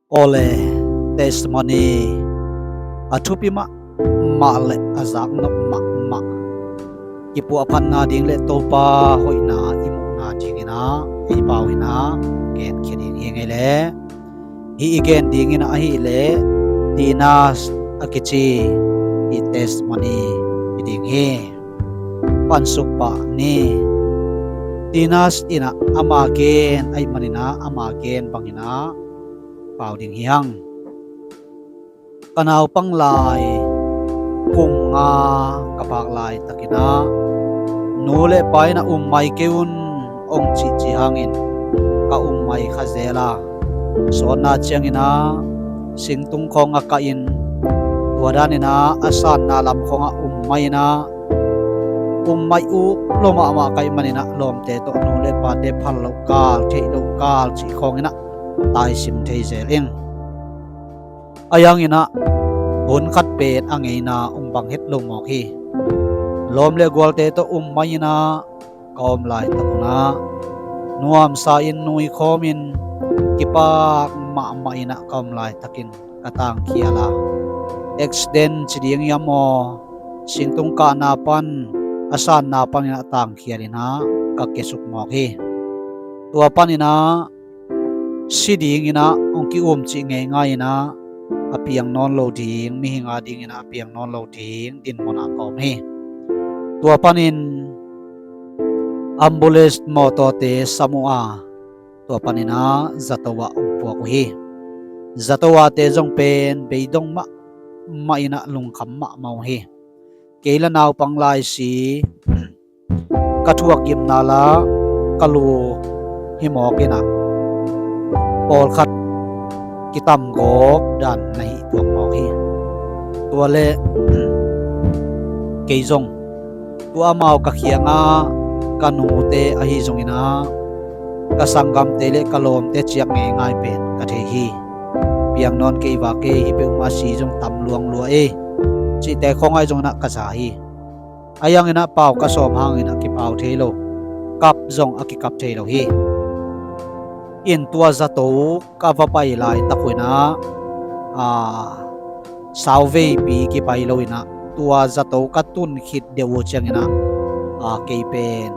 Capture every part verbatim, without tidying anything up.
Awle, testimony a thupi mahmah le a zaknop mahmah, kipuahphatna ding le Topa hoihna i muhna dinginah ei pau inah genkhia ding hi ngei le. Hih i gen dinginah ahileh Tinas a kici i testimony hi ding hi. Pansuk pah ni. Tinas inah ama gen ahih maninah ama gen banginah pau ding hi hang. Ka naupang lai kum nga ka phak laitakinah nu le pa inah um mai kei un hong cihcih hangin ka um mai kha zel a, sawtna cianginah singtung khawng a kahin tua daninah a sanna lam khawngah um mai inah um mai uh lo mahmah ka hih maninah lawmte tawh nu le pate phal loh kal, theih loh kal cih khawnginah taisim thei zel ing. A hianginah hun khat pen a ngeina hong bang het lo mawk hi. Lawm le gualte tawh um mai inah ka om laitak unah nuamsa in nuikhawmin kipak mahmah inah ka om laitakin ka tangkhial a, accident ci ding hiam aw, singtung kahna pan a sanna paninah tangkhial inah ka kiasuk mawk hi. Tua paninah si dinginah hong ki-umcih ngeingai inah a piang nawn lo ding, mihing a dinginah a piang nawn lo ding dinmunah ka om hi. Tua panin ambulance mawtawte sam uh a, tua paninah zato ah hong puak uh hi. Zato ate zong pen beidong mahmah inah lungkham mahmah uh hi. Kei la naupang lai si ka thuak gimna la ka lu hi mawk inah pawlkhat kitam gawp dan na hih tuak mawk hi. Tua le kei zong tua amau ka khiangah ka nute ahi zonginah ka sanggamte le ka lawmte ciak ngeingai pen ka thei hi. Piang nawn kei va kei hi peuhmah si zong tam luang lua ei cihte khawngah zonginah ka za hi. A hianginah pau ka sawm hanginah kipau thei lo, kap zong a kikap thei lo hi. In tua zato ka va pai laitak uh inah a, sauveipi kipai lo inah tua zato ka tun khit deuh uh cianginah a, kei pen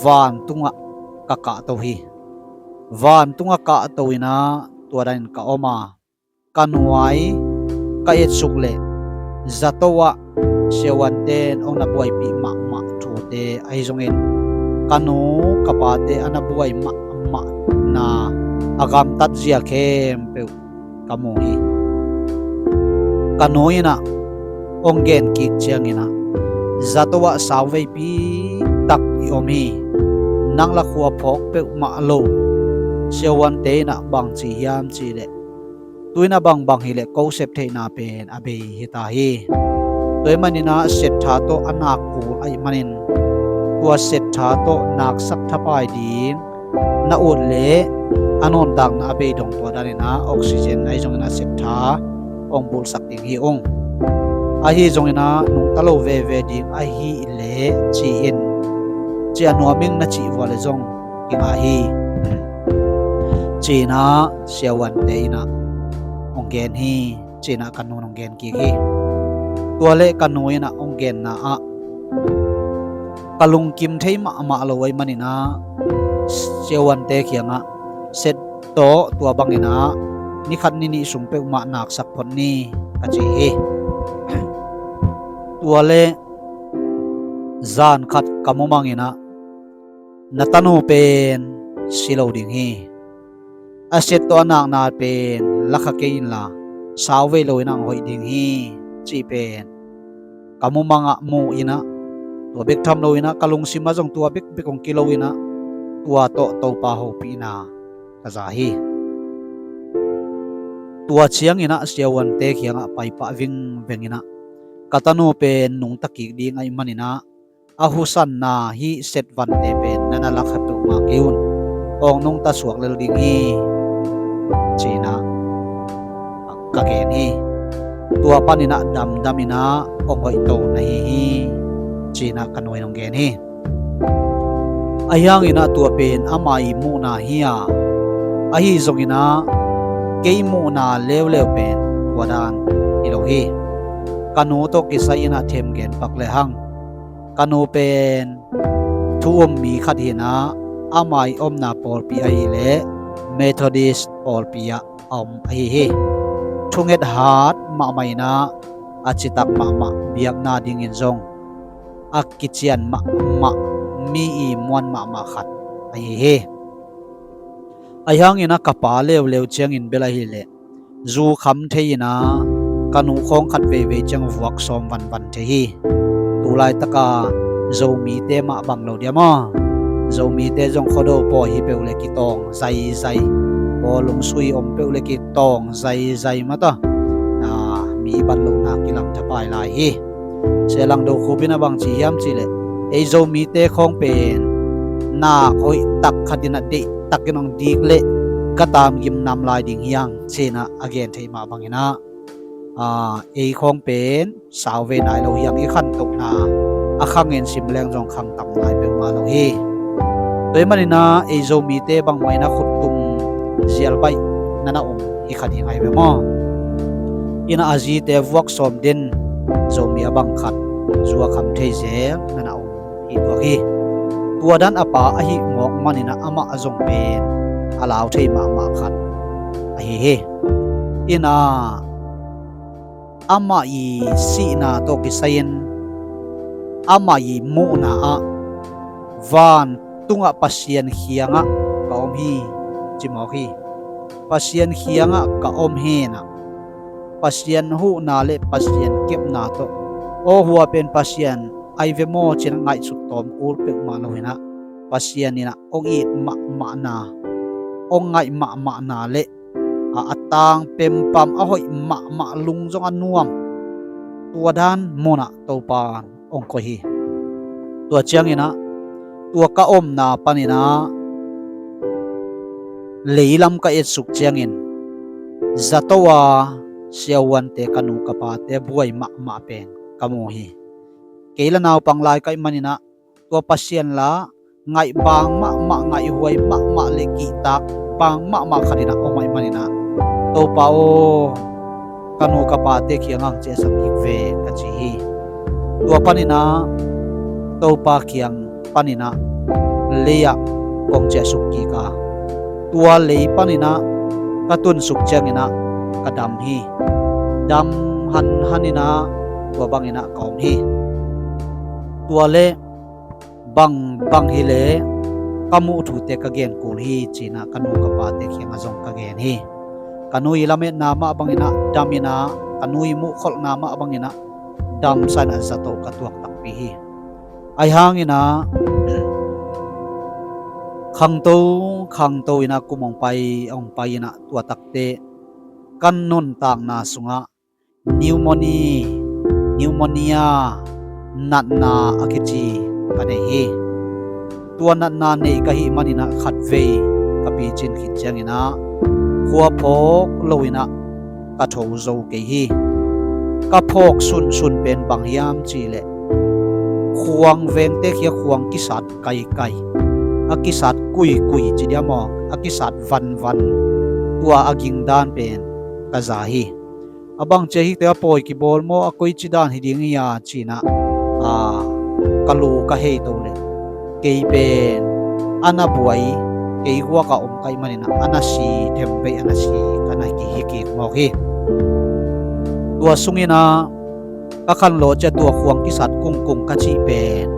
vantungah ka kahto hi. Vantungah kahto inah tua danin ka om a, ka nuai ka etsuk leh zato ah siavuante in hong na buaipih mahmah thute ahi zongin ka nu ka pate a na buai mahmahna a gamtat zia khempeuh ka mu hi. Ka nu inah hong gen kik cianginah zato ah sauveipi tak i om hi. Nang la khua phawk peuhmah lo. Siavuante inah bangci hiam cihleh tu inah bangbang hileh ko sep theihna pen a bei hita hi. Tua ahih maninah settha tawh a nak kul ahih manin tua settha tawh naksak thapai ding na ut leh a nuntakna a bei dong tua daninah oxygen ahi zonginah settha hong bulhsak ding hi ung. Ahi zonginah nungta lo veve ding ahileh ci-in ci a nuam ing na cih vua le zong kingah hi. Cinah siavuante inah hong gen hi. Cinah ka nu in hong gen kik hi. Tua le ka nu inah hong genna ah ka lungkim thei mahmah lo ahih maninah siavuante kiangah set tawh tua banginah ni khat ni nih sung peuhmah naksak phot ni ka ci hi. Tua le zan khat ka mumanginah na tanu pen si lo ding hi. A set tawh a nakna pen lakha kei inla sauvei lo inah hong hoih ding hi cih pen ka mumangah mu inah tua bek tham lo inah ka lungsimah zong tua bekbek hong kilo inah tua tawh Topa hopihna ka za hi. Tua cianginah siavuante kiangah paipah vingveng inah ka tanu pen nungta kik ding ahih maninah a husanna hih set vante pen na na lakha peuhmah kei un. Hong nungta suak lel ding hi. Cinah ka gen hi. Tua paninah damdam inah hong hoihto na hi hi. Cinah ka nu in hong gen hi. A hianginah tua pen ama i muhna hi a, ahi zonginah kei muhna leuleu pen tua dan hi lo hi. Ka nu tawh kisai in ah them gen pak lehang, ka nu pen thu um mi khat hi in ah, ama i omna pawlpi ahih leh Methodist pawlpi ah a om ahi hi. Thunget hat mahmah in ah, a citak mahmah, biakna dingin zong a kician mahmah, mi i muan mahmah khat ahi hi. Ahi hangin ah ka pa leuleu ciangin bel ahih leh zu kham thei in ah, ka nu khawng khat veivei ciang vuak sawm vanvan thei hi. Tu laitaka Zomite mah bang lo dia maw? Zomite zong Khuado pawi hi peuh le kitawng zaizai, bawlung sui om peuh le kitawng zaizai mata, a, mi ban lohna kilam thapai lai hi. Sia Lang Do Khup in a bang ci hiam cih leh, ei Zomite khawng pen nak hoih tak khat in a deih takin hong dik leh ka tamgim nam lai ding hi hang, ci in ah a gen theih mah bangin ah, a, ei khawng pen sau ve nai lo hi hang, i khantohna a khangin sim leng zong khang tam nai peuhmah lo hi. Tua ahih manin ah ei Zomite bangmah in ah khuttung zial baih na na om hi kha ding ahi ve maw? In ah a zite vuak sawm den Zomi a bang khat zu a kham thei zel na na om hi tuak hi. Tua dan a pa ahih mawk manin ah amah zong pen a lau thei mahmah khat ahi hi. In ah amah i sihna tawh kisai-in amah i muhna ah vantungah Pasian kiangah ka om hi, ci mawk hi. Pasian kiangah ka om hi in ah, Pasian huhna le Pasian kepna tawh, aw, hua pen Pasian ahi ve maw, ci-in ah ngaihsut tawm kul peuhmah lo in ah, Pasian in ah hong it mahmahna, hong ngaih mahmahna le a, a tang pempam, a hoih mahmah, lung zong a nuam, tua dan munah Topa hong koih hi. Tua ciangin ah, tua ka omna panin ah leilam ka etsuk ciangin, zato a siavuante, ka nu ka pate buai mahmah pen ka mu hi. Kei la naupang lai ka hih manin ah, tua Pasian la ngaih bang mahmah, ngaihhuai mahmah le kihtak bang mahmah khat in ah om ahih manin ah, Topa aw, ka nu ka pate kiangah hong ciahsak kik ve, ka ci hi. Tua panin ah Topa kiang panin ah lei ah kong ciahsuk kik a, tua lei panin ah ka tunsuk ciangin ah ka dam hi. Dam hanhan in ah tua bangin ah ka om hi. Tua le bangbang hi leh ka muh thute ka gen kul hi, ci-in ah ka nu ka pate kiangah zong ka gen hi. Ka nu i lametna mah bangin ah dam in ah, ka nu i muhkholhna mah bangin ah damsa in ah zato ka tuak takpi hi. Ahi hangin ah khangto khangto in ah kum hong pai hong pai in ah, tua takteh ka nuntakna sungah pneumonia, pneumonia natna a kici ka nei hi. Tua natna neih ka hih manin ah khatvei ka picin khit ciangin ah khua phawk lo in ah ka tho zo kei hi. Ka phawk sunsun pen bang hiam cih leh, khuang vengte kiang khuang kisat kaikai, a kisat kuikui ci dia maw, a kisat vanvan, tua a ging dan pen ka za hi. A bang ci a, hihte a pawi kibawl maw, a koici dan hi ding hi a, ci-in ah, a, ka lu ka hei to leh, kei pen a na buai, kei guak a om ka hih manin ah a na si themvei, a na si ka na hi kik mawk hi. Tua sungin ah ka khanlawh ciang tua khuang kisat kungkung ka cih pen,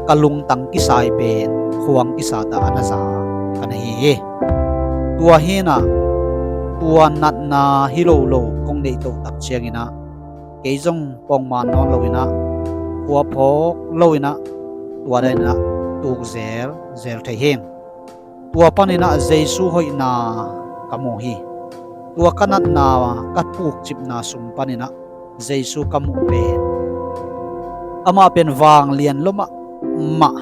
ka lungtang kisai pen khuang kisat a na za ka na hi hi. Tua hi in ah, tua natna hi lo lo kong neih toh tak ciangin ah, kei zong pongman nawn lo in ah, khua phawk lo in ah, tua dan in ah tuk zelzel thei hi. Tua panin ah Jesu hoihna ka mu hi. Tua ka natna, ka pukcipna sung panin ah Jesu ka muh pen, amah pen vanglian lua mahmah,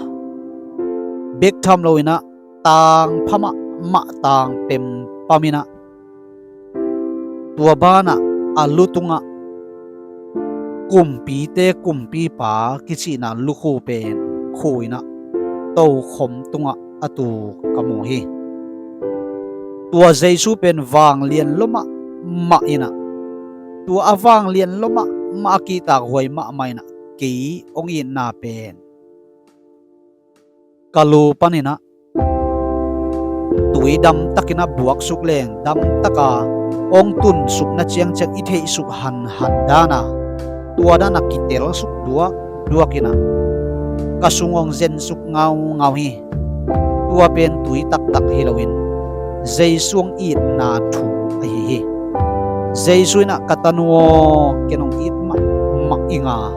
bek tham lo in ah tangpha mahmah, tang pempam in ah, tua banah a lu tungah kumpite kumpipa kicihna lukhu pen khu in ah tokhom tungah a tuk ka mu hi. Tua Jesu pen vanglian lua mahmah inah, tua a vanglian lua mahmah a kihtakhuai mahmah inah kei hong itna pen ka lu paninah tui damtakinah buaksuk leng damtaka hong tunsukna ciangciang i theihsuk hanhan dana tua dana kitelsuk duakduak inah ka sung hong zensuk ngaungau hi. Tua pen tui taktak hi loin Jesu hong itna thu ahi hi. Jesu inah ka tanu aw, ken hong it mahmah ing a,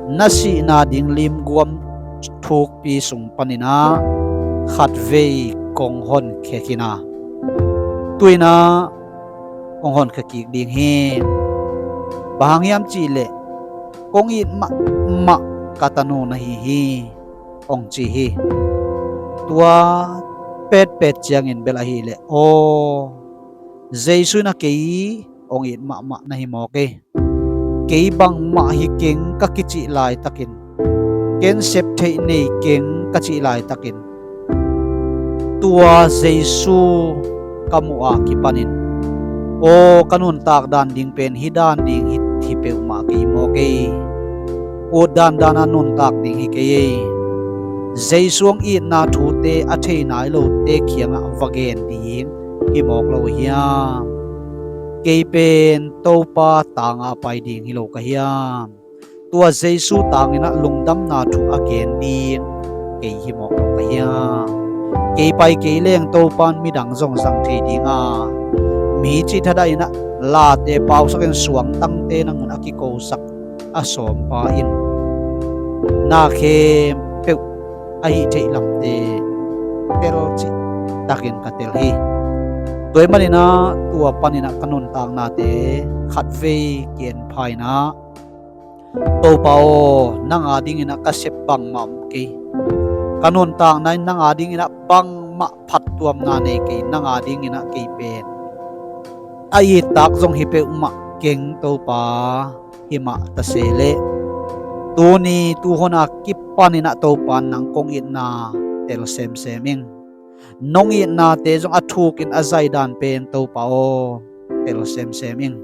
na sihna ding limguam thukpi sung paninah khatvei kong honkhia khin a, tuinah kong honkhia kik ding hi. Bang hang hiam cihleh kong it mahmah ka tanu na hi hi, hong ci hi. Tua petpet ciangin bel ahileh aw, Jesu inah kei hong it mahmah na hi mawk ei. Kei bangmah hi keng ka kicih laitakin, ken sep theih nei keng ka cih laitakin, tua Jesu ka muh a kipanin aw, ka nuntak dan ding pen hi dan ding hi, hi peuhmah kei mawk ei. Ut dandan a nuntak ding hi kei ei. Jesu hong itna thute a thei nai lote kiangah va gen ding hi mawk lo hiam? Kei pen Topa tanga a pai ding hi lo ka hiam? Tua Jesu tanginah lungdamna thu a gen ding kei hi mawk lo ka hiam? Kei pai kei leng Topan midang zong zang thei dinga, mi cih thadah inah late pausakin suangtangte nangun a kikosak a sawmpa in na khempeuh a hih theih lamte tel cih takin ka tel hi. Tua ahih maninah tua paninah ka nuntaknate khatvei ki-en pha inah, Topa aw, nang a dinginah ka sep bangmah om kei. Ka nuntakna in nang a dinginah bangmah phattuamna nei kei, nang a dinginah kei pen a ittak zong hi peuhmah keng Topa. Himah ta se leh tuni tuhona kipaninah Topa nang kong itna tel semsem ing. Nong itnate zong a thukin a zaidan pen Topa aw, tel semsem ing.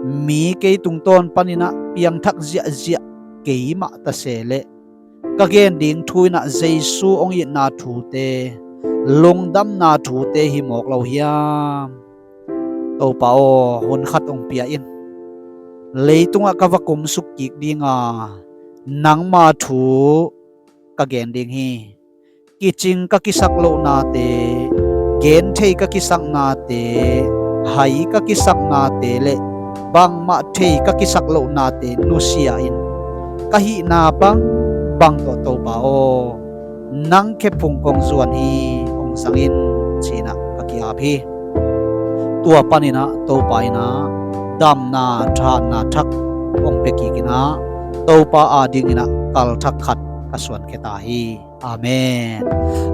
Mi kei tungtawn paninah piangthak ziahziah kei mah ta se leh ka gen ding thu inah Jesu hong itna thute, lungdamna thute hi mawk lo hiam? Topa aw, hun khat hong pia in. Leitungah ka va kumsuk kik dinga nangma thu ka gen ding hi. Kicing ka kisak lohnate, genthei ka kisaknate, hai ka kisaknate le bangmah thei ka kisak lohnate nusia in ka hihna bangbang tawh Topa aw, nang khephung kong zuan hi, hong zang in, ci-inah ka ki-ap hi. Tua paninah Topa inah damna thahatna thak hong pia kik inah Topa adinginah kalthak khat ka suankhia ta hi. Amen.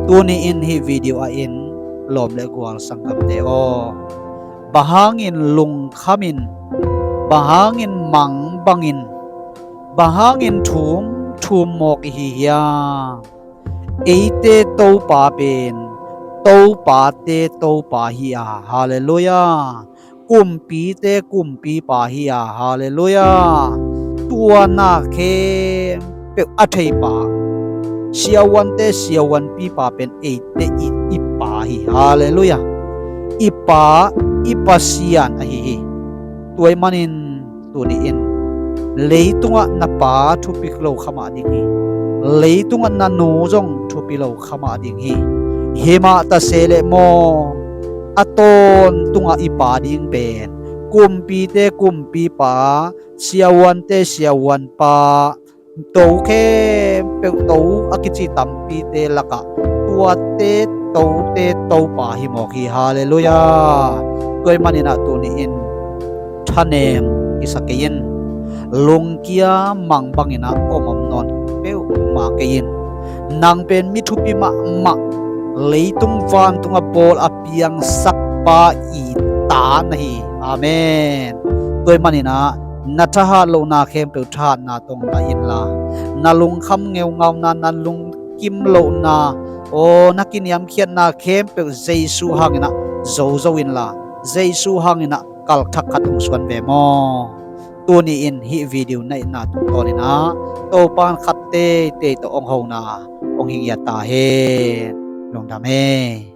Tuni in hih video ah in lawm le gual sanggamte aw, bang hangin lungkhamin, bang hangin mangbangin, bang hangin thumthum mawk i hi hiam? Eite Topa pen topate Topa hi a, halleluiah. Kumpite kumpipa hi a, halleluiah. Tua na khempeuh a theipa, siavuante siavuanpipa pen eite i, i Pa hi, halleluiah. I Pa, i Pasian ahi hi. Tua ahih manin tuni in leitungah na pa thupi lo kha mah ding hi. Leitungah na nu zong thupi lo kha mah ding hi. Himah ta se leh maw, a tawntungah i Pa ding pen kumpite kumpipa, siavuante siavuanpa, to khempeuh, to a kici tampite lakah tuate tote Topa hi mawk hi, halleluiah. Tua ahih maninah tuni in thanem kisa kei in, lungkia mang banginah om om nawn peuhmah kei in. Nang pen mi thupi mahmah, leitung vantungah bawl a piangsakpa i ta na hi. Amen. Tua ahih maninah na thahat lohna khempeuh thahatna tawh la inla, na lungkham ngeungauna, na lungkim lohna, aw, na kiniamkhiatna khempeuh Jesu hanginah zo zo inla, Jesu hangin ah kal thak khat hong suan ve maw? Tuni in hih video na itna tungtawnin ah Topa'n khat teitei tawh hong hona hong hi ngiat ta hen. Lungdam e.